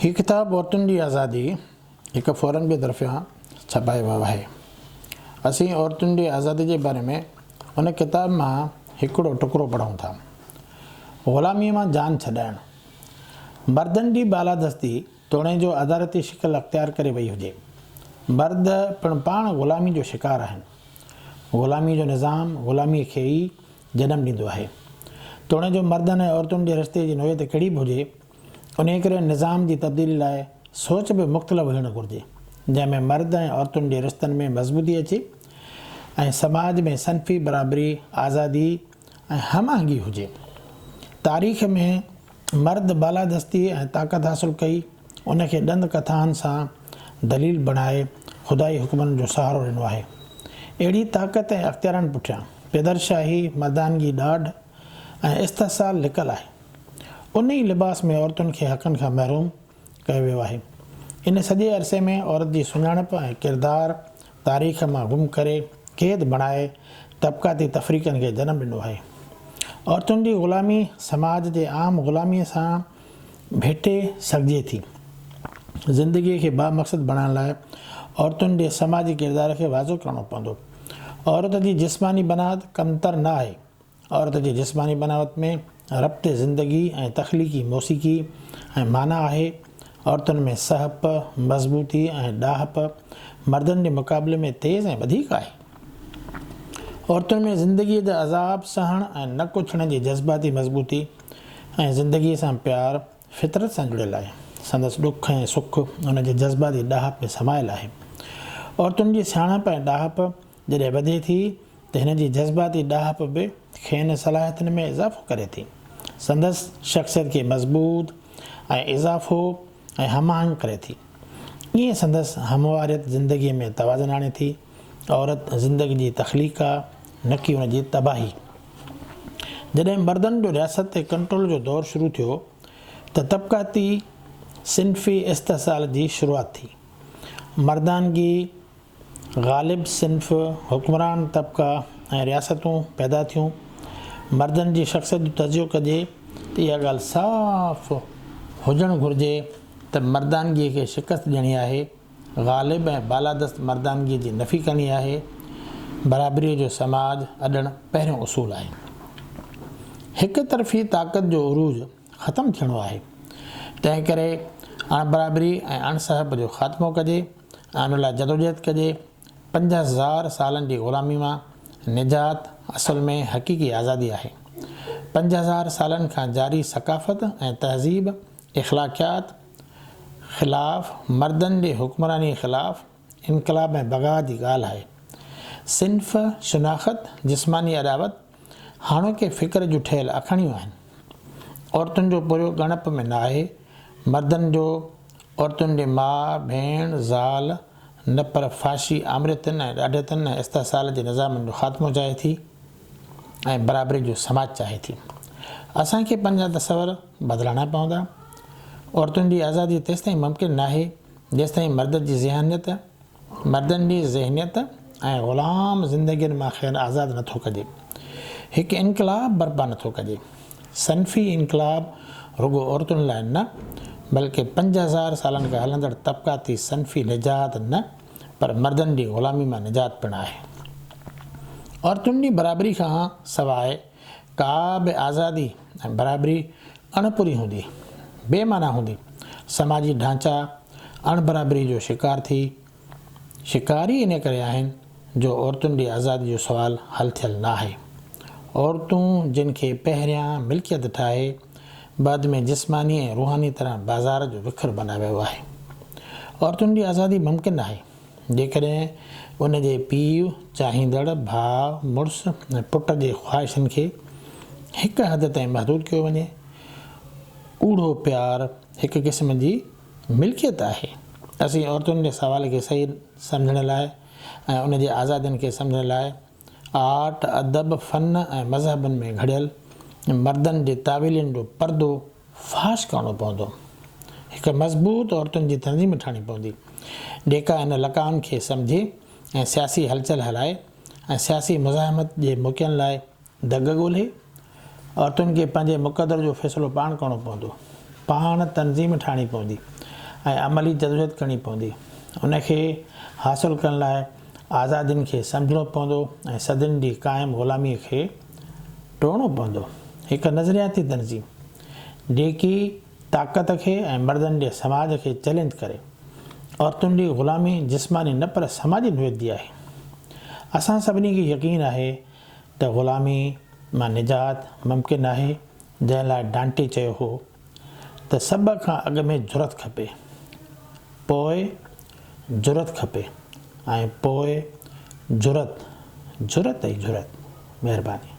هي ڪتاب عورتن جي آزادي هڪ فورم جي طرفيان ڇپايو ويو آهي. اسين عورتن جي آزادي جي باري ۾ ان ڪتاب مان هڪڙو ٽڪرو پڙهون ٿا. غلاميء مان جان ڇڏائڻ. مردن جي بالادستي توڻي جو عدالتي شڪل اختيار ڪري وئي هجي. مرد پڻ پاڻ غلامي جو شڪار آهن. غلاميء جو نظام غلاميء کي ئي جنم ڏيندو آهي. توڻي جو مردن ۽ عورتن جي رشتي جي نوعيت ڪهڙي به هجي، انهيء ڪري نظام جي تبديلي لاء سوچ به مختلف هجڻ گهرجي، جنهن ۾ مرد ۽ عورتن جي رشتن ۾ مضبوطي اچي ۽ سماج ۾ صنفي برابري، آزادي ۽ هم آهنگي هجي. تاريخ ۾ مرد بالادستي ۽ طاقت حاصل ڪئي، ان کي ڏند ڪٿائن سان دليل بڻائي خدائي حڪمن جو سهارو ڏنو آهي. اهڙي طاقت ۽ اختيارن پٺيان پدرشاهي، مردانگي ڏاڍ ۽ استحصال لڪل آهي. ان ئي لباس ۾ عورتن کي حقن کان محروم ڪيو ويو آهي. ان سڄي عرصي ۾ عورت جي سڃاڻپ ۽ ڪردار تاريخ مان گم ڪري قيد بڻائي طبقاتي تفريقن کي جنم ڏنو آهي. عورتن جي غلامي سماج جي عام غلاميء سان ڀيٽي سگهجي ٿي. زندگيء کي بامقصد بڻائڻ لاء عورتن جي سماجي ڪردار کي واضح ڪرڻو پوندو. عورت جي جسماني بناوت ڪمتر نه آهي. عورت جي جسماني بناوت ۾ ربط زندگي ۽ تخليقي موسيقي ۽ معنيٰ آهي. عورتن ۾ سهپ، مضبوطي ۽ ڏاهپ مردن جي مقابلي ۾ تيز ۽ وڌيڪ آهي. عورتن ۾ زندگيء جا عذاب سهڻ ۽ نه ڪڇڻ جي جذباتي مضبوطي ۽ زندگيء سان پيار فطرت سان جڙيل آهي. سندس ڏک ۽ سک ان جي جذباتي ڏاهپ ۾ سمايل آهي. عورتن جي سياڻپ ۽ ڏاهپ جڏهن وڌي ٿي ته هن جي جذباتي ڏاهپ به کين صلاحيتن ۾ اضافو ڪري ٿي. سندس شخصيت کي مضبوط ۽ اضافو ۽ هم آهنگ ڪري ٿي. ائين سندس همواريت زندگيء ۾ توازن آڻي ٿي. عورت زندگي جي تخليق آ، نه ڪي ان جي تباهي. جڏهن مردن جو رياست تي ڪنٽرول جو دور شروع ٿيو ته طبقاتي صنفي استحصال جي شروعات ٿي. مردانگي غالب صنف، حڪمران طبقا ۽ رياستون پيدا ٿيون. مردن جي شخصيت جو تجزيو ڪجي ته اها ڳالهه صاف هجڻ گهرجي ته مردانگيء کي شڪست ڏيڻي آهي، غالب ۽ بالادست مردانگيء جي نفي ڪرڻي آهي. برابريء جو سماج اڏڻ پهريون اصول آهي. هڪ طرفي طاقت جو عروج ختم ٿيڻو آهي. تنهنڪري اڻبرابري ۽ اڻسهپ جو خاتمو ڪجي ۽ ان لاء جدوجهد ڪجي. 5000 سالن جي غلامي مان نجات اصل ۾ حقيقي آزادي آهي. 5000 سالن کان جاري ثقافت ۽ تهذيب، اخلاقيات خلاف مردن جي حڪمراني خلاف انقلاب ۽ بغاوت جي ڳالهه آهي. صنف، شناخت، جسماني اڏاوت هاڻوڪي فڪر جون ٺهيل اکاڻيون آهن. عورتن جو پورهيو ڳڻپ ۾ نه آهي. مردن جو عورتن جي ماء، ڀيڻ، زال نه پر فاشي آمريتن ۽ ڏاڍيتن ۽ استحصال جي نظامن جو خاتمو چاهي ٿي ۽ برابري جو سماج چاهي ٿي. اسان کي پنهنجا تصور بدلائڻا پوندا. عورتن جي آزادي تيستائين ممڪن ناهي جيستائين مرد جي ذهانيت، مردن جي ذهنيت ۽ غلام زندگين مان کين آزاد نه ٿو ڪجي. هڪ انقلاب برپا نه ٿو ڪجي. صنفي انقلاب رڳو عورتن لاء نه بلڪه 5000 سالن کان هلندڙ طبقاتي صنفي نجات نه پر مردن جي غلامي مان نجات پڻ آهي. عورتن جي برابري کان سواء ڪا به آزادي ۽ برابري اڻپوري هوندي، بي معنيٰ هوندي. سماجي ڍانچا اڻبرابري جو شڪار ٿي شڪار ئي ان ڪري آهن جو عورتن جي آزادي جو سوال حل ٿيل نه آهي. عورتون جن کي پهريان ملڪيت ٺاهي بعد ۾ جسماني ۽ روحاني طرح بازار جو وکر بنايو ويو آهي. عورتن جي آزادي ممڪن ناهي جيڪڏهن ان جي پيء، چاهيندڙ، ڀاء، مڙس ۽ پٽ جي خواهشن کي هڪ حد تائين محدود ڪيو وڃي. ڪوڙو پيار هڪ قسم جي ملڪيت آهي. اسين عورتن جي سوال کي صحيح سمجهڻ لاء ۽ ان جي آزادين کي سمجهڻ لاء آرٽ، ادب، فن ۽ مذهبن ۾ گهڙيل مردن جي تاويلين جو پردو فاش ڪرڻو پوندو. هڪ مضبوط عورتن جي تنظيم ٺاهڻي پوندي، جيڪا ان لقائن کي سمجهي ۽ سياسي هلچل هلائي ۽ سياسي مزاحمت جي موقعن لاء دڳ ڳولهي. عورتن کي پنهنجي مقدر جو فيصلو پاڻ ڪرڻو پوندو. پاڻ تنظيم ٺاهڻي پوندي. ۽ عملي جدوجهد ڪرڻي پوندي. ان کي حاصل ڪرڻ لاء آزادين کي سمجهڻو پوندو ۽ صدين جي قائم غلاميء کي ٽوڙڻو پوندو. هڪ نظرياتي تنظيم، جيڪي طاقت کي ۽ مردن جي سماج کي چئلينج ڪري. عورتن جي غلامي جسماني نه پر سماجي نوعيت جي آهي. اسان سڀني کي يقين آهي ته غلامي مان نجات ممڪن آهي، جنهن لاء ڊانٽي چيو هو ته سڀ کان اڳ ۾ جرئت کپي، پوء جرئت کپي ۽ پوء جرئت، جرئت ۽ جرئت. مهرباني.